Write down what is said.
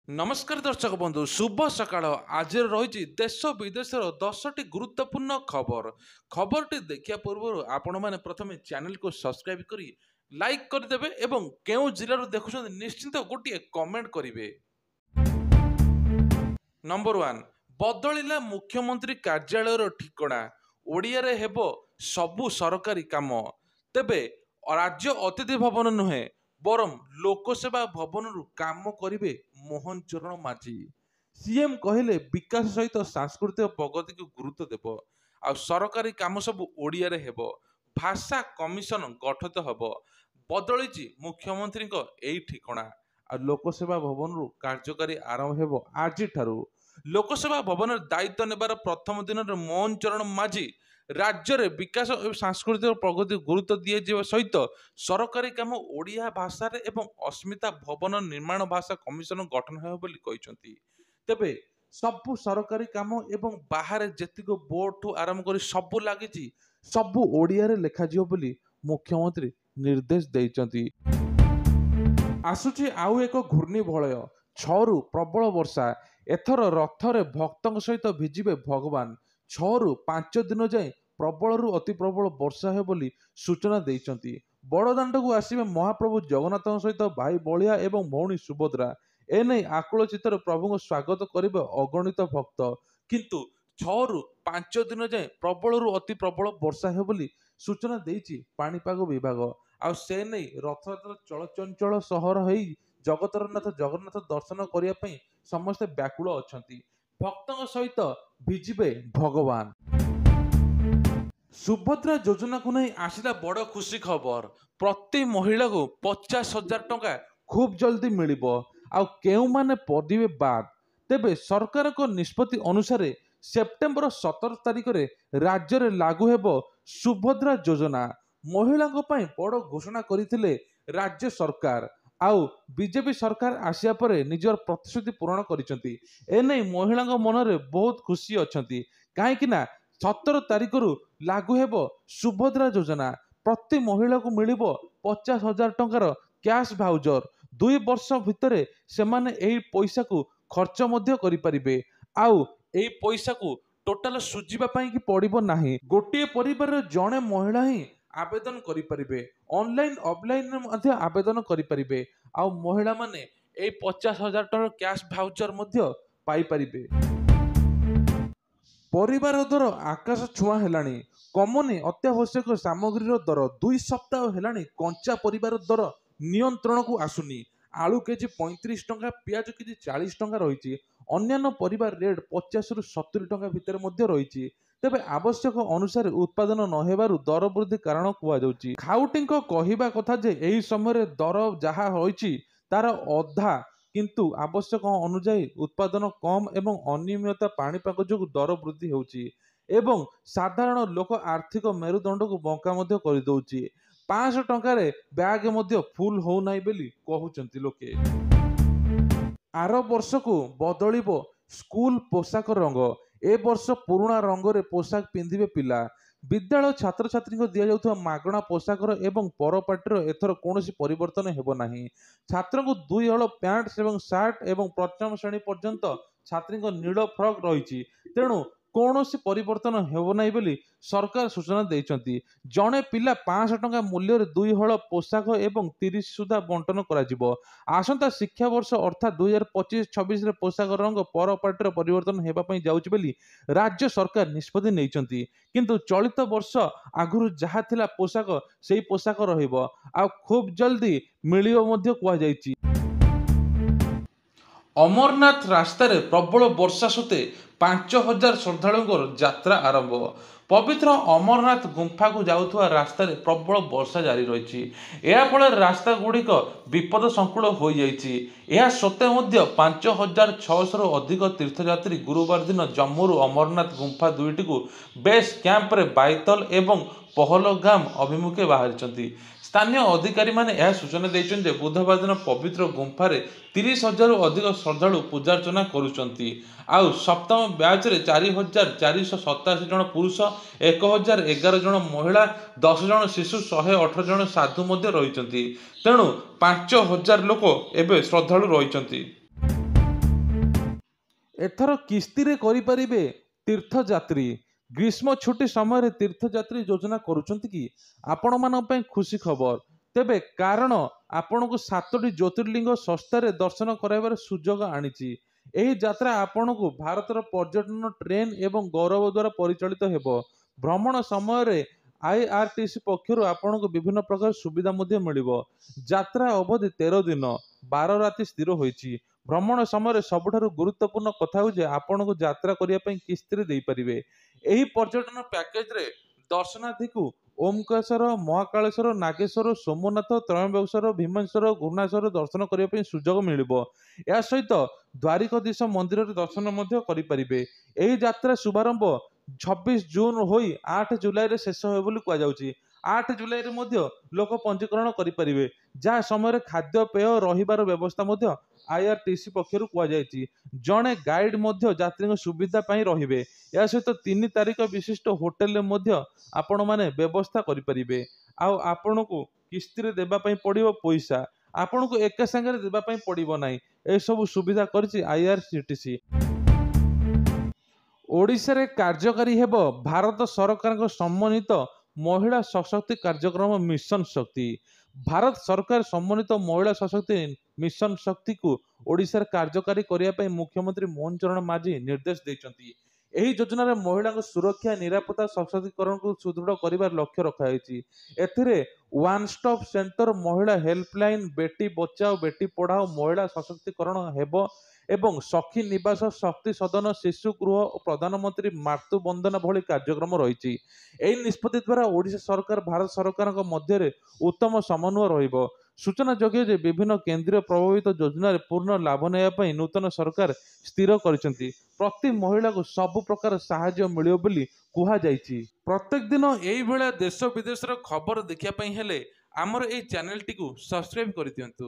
ନମସ୍କାର ଦର୍ଶକ ବନ୍ଧୁ, ଶୁଭ ସକାଳ। ଆଜିର ରହିଛି ଦେଶ ବିଦେଶର 10ଟି ଗୁରୁତ୍ୱପୂର୍ଣ୍ଣ ଖବର। ଖବରଟି ଦେଖିବା ପୂର୍ବରୁ ଆପଣମାନେ ପ୍ରଥମେ ଚ୍ୟାନେଲକୁ ସବସ୍କ୍ରାଇବ୍ କରି ଲାଇକ୍ କରିଦେବେ ଏବଂ କେଉଁ ଜିଲ୍ଲାରୁ ଦେଖୁଛନ୍ତି ନିଶ୍ଚିନ୍ତ ଗୋଟିଏ କମେଣ୍ଟ କରିବେ। ନମ୍ବର 1, ବଦଳିଲା ମୁଖ୍ୟମନ୍ତ୍ରୀ କାର୍ଯ୍ୟାଳୟର ଠିକଣା, ଓଡ଼ିଆରେ ହେବ ସବୁ ସରକାରୀ କାମ। ତେବେ ରାଜ୍ୟ ଅତିଥି ଭବନ ନୁହେଁ, ବରଂ ଲୋକସେବା ଭବନରୁ କାମ କରିବେ ମୋହନ ଚରଣ ମାଝୀ। ସିଏମ୍ କହିଲେ ବିକାଶ ସହିତ ସାଂସ୍କୃତିକ ପ୍ରଗତିକୁ ଗୁରୁତ୍ୱ ଦେବ, ଆଉ ସରକାରୀ କାମ ସବୁ ଓଡ଼ିଆରେ ହେବ, ଭାଷା କମିଶନ ଗଠିତ ହେବ। ବଦଳିଛି ମୁଖ୍ୟମନ୍ତ୍ରୀଙ୍କ ଏଇ ଠିକଣା, ଆଉ ଲୋକସେବା ଭବନରୁ କାର୍ଯ୍ୟକାରୀ ଆରମ୍ଭ ହେବ ଆଜିଠାରୁ। ଲୋକସେବା ଭବନରେ ଦାୟିତ୍ୱ ନେବାର ପ୍ରଥମ ଦିନରେ ମୋହନ ଚରଣ ମାଝୀ ରାଜ୍ୟରେ ବିକାଶ ଏବଂ ସାଂସ୍କୃତିକ ପ୍ରଗତି ଗୁରୁତ୍ୱ ଦିଆଯିବା ସହିତ ସରକାରୀ କାମ ଓଡ଼ିଆ ଭାଷାରେ ଏବଂ ଅସ୍ମିତା ଭବନ ନିର୍ମାଣ, ଭାଷା କମିଶନ ଗଠନ ହେବ ବୋଲି କହିଛନ୍ତି। ତେବେ ସବୁ ସରକାରୀ କାମ ଏବଂ ବାହାରେ ଯେତିକ ବୋର୍ଡଠୁ ଆରମ୍ଭ କରି ସବୁ ଲାଗିଛି, ସବୁ ଓଡ଼ିଆରେ ଲେଖାଯିବ ବୋଲି ମୁଖ୍ୟମନ୍ତ୍ରୀ ନିର୍ଦ୍ଦେଶ ଦେଇଛନ୍ତି। ଆସୁଛି ଆଉ ଏକ ଘୂର୍ଣ୍ଣିବଳୟ, 6ରୁ ପ୍ରବଳ ବର୍ଷା। ଏଥର ରଥରେ ଭକ୍ତଙ୍କ ସହିତ ଭିଜିବେ ଭଗବାନ। 6ରୁ 5 ଦିନ ଯାଏଁ ପ୍ରବଳରୁ ଅତି ପ୍ରବଳ ବର୍ଷା ହେବ ବୋଲି ସୂଚନା ଦେଇଛନ୍ତି। ବଡ଼ଦାଣ୍ଡକୁ ଆସିବେ ମହାପ୍ରଭୁ ଜଗନ୍ନାଥଙ୍କ ସହିତ ଭାଇ ବଳିଆ ଏବଂ ଭଉଣୀ ସୁଭଦ୍ରା। ଏନେଇ ଆକୁଳ ଚିତ୍ତରେ ପ୍ରଭୁଙ୍କ ସ୍ୱାଗତ କରିବେ ଅଗଣିତ ଭକ୍ତ। କିନ୍ତୁ 6ରୁ 5 ଦିନ ଯାଏଁ ପ୍ରବଳରୁ ଅତି ପ୍ରବଳ ବର୍ଷା ହେବ ବୋଲି ସୂଚନା ଦେଇଛି ପାଣିପାଗ ବିଭାଗ। ଆଉ ସେ ନେଇ ରଥଯାତ୍ରା ଚଳଚଞ୍ଚଳ ସହର ହେଇ ଜଗତର ନାଥ ଜଗନ୍ନାଥ ଦର୍ଶନ କରିବା ପାଇଁ ସମସ୍ତେ ବ୍ୟାକୁଳ ଅଛନ୍ତି। ଭକ୍ତଙ୍କ ସହିତ ଭିଜିବେ ଭଗବାନ। ସୁଭଦ୍ରା ଯୋଜନାକୁ ନେଇ ଆସିଲା ବଡ଼ ଖୁସି ଖବର। ପ୍ରତି ମହିଳାକୁ 50,000 ଟଙ୍କା ଖୁବ୍ ଜଲ୍ଦି ମିଳିବ, ଆଉ କେଉଁମାନେ ପଡ଼ିବେ ବାଦ? ତେବେ ସରକାରଙ୍କ ନିଷ୍ପତ୍ତି ଅନୁସାରେ ସେପ୍ଟେମ୍ବର 17 ତାରିଖରେ ରାଜ୍ୟରେ ଲାଗୁ ହେବ ସୁଭଦ୍ରା ଯୋଜନା। ମହିଳାଙ୍କ ପାଇଁ ବଡ଼ ଘୋଷଣା କରିଥିଲେ ରାଜ୍ୟ ସରକାର, ଆଉ ବିଜେପି ସରକାର ଆସିବା ପରେ ନିଜର ପ୍ରତିଶ୍ରୁତି ପୂରଣ କରିଛନ୍ତି। ଏନେଇ ମହିଳାଙ୍କ ମନରେ ବହୁତ ଖୁସି ଅଛନ୍ତି, କାହିଁକି ନା 17 ତାରିଖରୁ ଲାଗୁ ହେବ ସୁଭଦ୍ରା ଯୋଜନା। ପ୍ରତି ମହିଳାକୁ ମିଳିବ 50,000 ଟଙ୍କାର କ୍ୟାଶ ଭାଉଚର। 2 ବର୍ଷ ଭିତରେ ସେମାନେ ଏହି ପଇସାକୁ ଖର୍ଚ୍ଚ ମଧ୍ୟ କରିପାରିବେ, ଆଉ ଏଇ ପଇସାକୁ ଟୋଟାଲ ସୁଝିବା ପାଇଁ କି ପଡ଼ିବ ନାହିଁ। ଗୋଟିଏ ପରିବାରର ଜଣେ ମହିଳା ହିଁ ଆବେଦନ କରିପାରିବେ। ଅନଲାଇନ ଅଫଲାଇନରେ ମଧ୍ୟ ଆବେଦନ କରିପାରିବେ, ଆଉ ମହିଳାମାନେ ଏଇ 50,000 ଟଙ୍କାର କ୍ୟାଶ ଭାଉଚର ମଧ୍ୟ ପାଇପାରିବେ। ପରିବାର ଦର ଆକାଶ ଛୁଆଁ ହେଲାଣି, କମୁନି ଅତ୍ୟାବଶ୍ୟକ ସାମଗ୍ରୀର ଦର। 2 ସପ୍ତାହ ହେଲାଣି କଞ୍ଚା ପରିବାର ଦର ନିୟନ୍ତ୍ରଣକୁ ଆସୁନି। ଆଳୁ କେଜି 35 ଟଙ୍କା, ପିଆଜ କେଜି 40 ଟଙ୍କା ରହିଛି। ଅନ୍ୟାନ୍ୟ ପରିବା ରେଟ୍ 50ରୁ 70 ଟଙ୍କା ଭିତରେ ମଧ୍ୟ ରହିଛି। ତେବେ ଆବଶ୍ୟକ ଅନୁସାରେ ଉତ୍ପାଦନ ନ ହେବାରୁ ଦର ବୃଦ୍ଧି କାରଣ କୁହାଯାଉଛି। ଖାଉଟିଙ୍କ କହିବା କଥା ଯେ ଏହି ସମୟରେ ଦର ଯାହା ହୋଇଛି ତାର ଅଧା, କିନ୍ତୁ ଆବଶ୍ୟକ ଅନୁଯାୟୀ ଉତ୍ପାଦନ କମ୍ ଏବଂ ଅନିୟମିତ ପାଣିପାଗ ଯୋଗୁଁ ଦର ବୃଦ୍ଧି ହେଉଛି ଏବଂ ସାଧାରଣ ଲୋକ ଆର୍ଥିକ ମେରୁଦଣ୍ଡକୁ ବଙ୍କା ମଧ୍ୟ କରିଦେଉଛି। 500 ଟଙ୍କାରେ ବ୍ୟାଗ ମଧ୍ୟ ଫୁଲ ହେଉନାହିଁ ବୋଲି କହୁଛନ୍ତି ଲୋକେ। ଆର ବର୍ଷକୁ ବଦଳିବ ସ୍କୁଲ ପୋଷାକ ରଙ୍ଗ। ଏ ବର୍ଷ ପୁରୁଣା ରଙ୍ଗରେ ପୋଷାକ ପିନ୍ଧିବେ ପିଲା। ବିଦ୍ୟାଳୟ ଛାତ୍ରଛାତ୍ରୀଙ୍କୁ ଦିଆଯାଉଥିବା ମାଗଣା ପୋଷାକର ଏବଂ ପରପାଟିର ଏଥର କୌଣସି ପରିବର୍ତ୍ତନ ହେବ ନାହିଁ। ଛାତ୍ରଙ୍କୁ 2 ହଳ ପ୍ୟାଣ୍ଟ ଏବଂ ସାର୍ଟ ଏବଂ ପ୍ରଥମ ଶ୍ରେଣୀ ପର୍ଯ୍ୟନ୍ତ ଛାତ୍ରୀଙ୍କ ନୀଳ ଫ୍ରକ୍ ରହିଛି। ତେଣୁ କୌଣସି ପରିବର୍ତ୍ତନ ହେବ ନାହିଁ ବୋଲି ସରକାର ସୂଚନା ଦେଇଛନ୍ତି। ଜଣେ ପିଲା 500 ଟଙ୍କା ମୂଲ୍ୟରେ 2 ହଳ ପୋଷାକ ଏବଂ 30 ସୁଦ୍ଧା ବଣ୍ଟନ କରାଯିବ। ଆସନ୍ତା ଶିକ୍ଷାବର୍ଷ ଅର୍ଥାତ୍ 2025-26ରେ ପୋଷାକ ରଙ୍ଗ ପରପାଟିର ପରିବର୍ତ୍ତନ ହେବା ପାଇଁ ଯାଉଛି ବୋଲି ରାଜ୍ୟ ସରକାର ନିଷ୍ପତ୍ତି ନେଇଛନ୍ତି। କିନ୍ତୁ ଚଳିତ ବର୍ଷ ଆଗରୁ ଯାହା ଥିଲା ପୋଷାକ, ସେଇ ପୋଷାକ ରହିବ, ଆଉ ଖୁବ୍ ଜଲ୍ଦି ମିଳିବ ମଧ୍ୟ କୁହାଯାଇଛି। ଅମରନାଥ ରାସ୍ତାରେ ପ୍ରବଳ ବର୍ଷା ସତ୍ତ୍ୱେ 5,000 ଶ୍ରଦ୍ଧାଳୁଙ୍କର ଯାତ୍ରା ଆରମ୍ଭ। ପବିତ୍ର ଅମରନାଥ ଗୁମ୍ଫାକୁ ଯାଉଥିବା ରାସ୍ତାରେ ପ୍ରବଳ ବର୍ଷା ଜାରି ରହିଛି। ଏହା ଫଳରେ ରାସ୍ତା ଗୁଡ଼ିକ ବିପଦ ସଂକୁଳ ହୋଇଯାଇଛି। ଏହା ସତ୍ତ୍ୱେ ମଧ୍ୟ 5,600ରୁ ଅଧିକ ତୀର୍ଥଯାତ୍ରୀ ଗୁରୁବାର ଦିନ ଜମ୍ମୁରୁ ଅମରନାଥ ଗୁମ୍ଫା ଦୁଇଟିକୁ ବେସ୍ କ୍ୟାମ୍ପରେ ବାଇତଲ ଏବଂ ପହଲଗାମ ଅଭିମୁଖେ ବାହାରିଛନ୍ତି। ସ୍ଥାନୀୟ ଅଧିକାରୀମାନେ ଏହା ସୂଚନା ଦେଇଛନ୍ତି ଯେ ବୁଧବାର ଦିନ ପବିତ୍ର ଗୁମ୍ଫାରେ 30,000ରୁ ଅଧିକ ଶ୍ରଦ୍ଧାଳୁ ପୂଜାର୍ଚ୍ଚନା କରୁଛନ୍ତି, ଆଉ ସପ୍ତମ ବ୍ୟାଚରେ 4,487 ଜଣ ପୁରୁଷ, 1,011 ଜଣ ମହିଳା, 10 ଜଣ ଶିଶୁ, 118 ଜଣ ସାଧୁ ମଧ୍ୟ ରହିଛନ୍ତି। ତେଣୁ 5,000 ଲୋକ ଏବେ ଶ୍ରଦ୍ଧାଳୁ ରହିଛନ୍ତି। ଏଥର କିସ୍ତିରେ କରିପାରିବେ ତୀର୍ଥଯାତ୍ରୀ। ଗ୍ରୀଷ୍ମ ଛୁଟି ସମୟରେ ତୀର୍ଥଯାତ୍ରୀ ଯୋଜନା କରୁଛନ୍ତି କି? ଆପଣମାନଙ୍କ ପାଇଁ ଖୁସି ଖବର ତେବେ, କାରଣ ଆପଣଙ୍କୁ 7ଟି ଜ୍ୟୋତିର୍ଲିଙ୍ଗ ଶସ୍ତାରେ ଦର୍ଶନ କରାଇବାର ସୁଯୋଗ ଆଣିଛି। ଏହି ଯାତ୍ରା ଆପଣଙ୍କୁ ଭାରତର ପର୍ଯ୍ୟଟନ ଟ୍ରେନ୍ ଏବଂ ଗୌରବ ଦ୍ୱାରା ପରିଚାଳିତ ହେବ। ଭ୍ରମଣ ସମୟରେ ଆଇଆରଟିସି ପକ୍ଷରୁ ଆପଣଙ୍କୁ ବିଭିନ୍ନ ପ୍ରକାର ସୁବିଧା ମଧ୍ୟ ମିଳିବ। ଯାତ୍ରା ଅବଧି 13 ଦିନ 12 ରାତି ସ୍ଥିର ହୋଇଛି। ଭ୍ରମଣ ସମୟରେ ସବୁଠାରୁ ଗୁରୁତ୍ୱପୂର୍ଣ୍ଣ କଥା ହେଉଛି, ଆପଣଙ୍କୁ ଯାତ୍ରା କରିବା ପାଇଁ କିସ୍ତିରେ ଦେଇପାରିବେ। ଏହି ପର୍ଯ୍ୟଟନ ପ୍ୟାକେଜରେ ଦର୍ଶନାର୍ଥୀକୁ ଓମକେଶ୍ୱର, ମହାକାଳେଶ୍ୱର, ନାଗେଶ୍ୱର, ସୋମନାଥ, ତ୍ରୟମ୍ବକେଶ୍ୱର, ଭୀମେଶ୍ୱର, ଘୃଣାଶ୍ୱର ଦର୍ଶନ କରିବା ପାଇଁ ସୁଯୋଗ ମିଳିବ। ଏହା ସହିତ ଦ୍ୱାରିକାଧୀଶ ମନ୍ଦିରରେ ଦର୍ଶନ ମଧ୍ୟ କରିପାରିବେ। ଏହି ଯାତ୍ରା ଶୁଭାରମ୍ଭ 26 ଜୁନ ହୋଇ 8 ଜୁଲାଇରେ ଶେଷ ହେବ ବୋଲି କୁହାଯାଉଛି। 8 ଜୁଲାଇରେ ମଧ୍ୟ ଲୋକ ପଞ୍ଜୀକରଣ କରିପାରିବେ, ଯାହା ସମୟରେ ଖାଦ୍ୟପେୟ, ରହିବାର ବ୍ୟବସ୍ଥା ମଧ୍ୟ ଆଇଆରଟିସି ପକ୍ଷରୁ କୁହାଯାଇଛି। ଜଣେ ଗାଇଡ୍ ମଧ୍ୟ ଯାତ୍ରୀଙ୍କ ସୁବିଧା ପାଇଁ ରହିବେ। ଏହା ସହିତ 3 ତାରିଖ ବିଶିଷ୍ଟ ହୋଟେଲରେ ମଧ୍ୟ ଆପଣମାନେ ବ୍ୟବସ୍ଥା କରିପାରିବେ। ଆଉ ଆପଣଙ୍କୁ କିସ୍ତିରେ ଦେବା ପାଇଁ ପଡ଼ିବ ପଇସା, ଆପଣଙ୍କୁ ଏକା ସାଙ୍ଗରେ ଦେବା ପାଇଁ ପଡ଼ିବ ନାହିଁ। ଏସବୁ ସୁବିଧା କରିଛି ଆଇଆରସିଟିସି। ଓଡ଼ିଶାରେ କାର୍ଯ୍ୟକାରୀ ହେବ ଭାରତ ସରକାରଙ୍କ ସମନ୍ୱିତ ମହିଳା ସଶକ୍ତି କାର୍ଯ୍ୟକ୍ରମ ମିଶନ ଶକ୍ତି। ଭାରତ ସରକାର ସମନ୍ୱିତ ମହିଳା ସଶକ୍ତି ମିଶନ ଶକ୍ତିକୁ ଓଡ଼ିଶାରେ କାର୍ଯ୍ୟକାରୀ କରିବା ପାଇଁ ମୁଖ୍ୟମନ୍ତ୍ରୀ ମୋହନ ଚରଣ ମାଝୀ ନିର୍ଦ୍ଦେଶ ଦେଇଛନ୍ତି। ଏହି ଯୋଜନାରେ ମହିଳାଙ୍କ ସୁରକ୍ଷା, ନିରାପତ୍ତା, ସଶକ୍ତିକରଣକୁ ସୁଦୃଢ଼ କରିବାର ଲକ୍ଷ୍ୟ ରଖାଯାଇଛି। ଏଥିରେ ୱାନ୍ ଷ୍ଟପ୍ ସେଣ୍ଟର, ମହିଳା ହେଲ୍ପଲାଇନ୍, ବେଟି ବଚାଓ ବେଟି ପଢ଼ାଓ, ମହିଳା ସଶକ୍ତିକରଣ ହେବ ଏବଂ ସଖୀ ନିବାସ, ଶକ୍ତି ସଦନ, ଶିଶୁ ଗୃହ ଓ ପ୍ରଧାନମନ୍ତ୍ରୀ ମାତୃବନ୍ଦନା ଭଳି କାର୍ଯ୍ୟକ୍ରମ ରହିଛି। ଏହି ନିଷ୍ପତ୍ତି ଦ୍ୱାରା ଓଡ଼ିଶା ସରକାର ଭାରତ ସରକାରଙ୍କ ମଧ୍ୟରେ ଉତ୍ତମ ସମନ୍ୱୟ ରହିବ। ସୂଚନାଯୋଗ୍ୟ ଯେ ବିଭିନ୍ନ କେନ୍ଦ୍ରୀୟ ପ୍ରଭାବିତ ଯୋଜନାରେ ପୂର୍ଣ୍ଣ ଲାଭ ନେବା ପାଇଁ ନୂତନ ସରକାର ସ୍ଥିର କରିଛନ୍ତି। ପ୍ରତି ମହିଳାକୁ ସବୁ ପ୍ରକାର ସାହାଯ୍ୟ ମିଳିବ ବୋଲି କୁହାଯାଇଛି। ପ୍ରତ୍ୟେକ ଦିନ ଏଇଭଳିଆ ଦେଶ ବିଦେଶର ଖବର ଦେଖିବା ପାଇଁ ହେଲେ ଆମର ଏଇ ଚ୍ୟାନେଲଟିକୁ ସବସ୍କ୍ରାଇବ୍ କରିଦିଅନ୍ତୁ।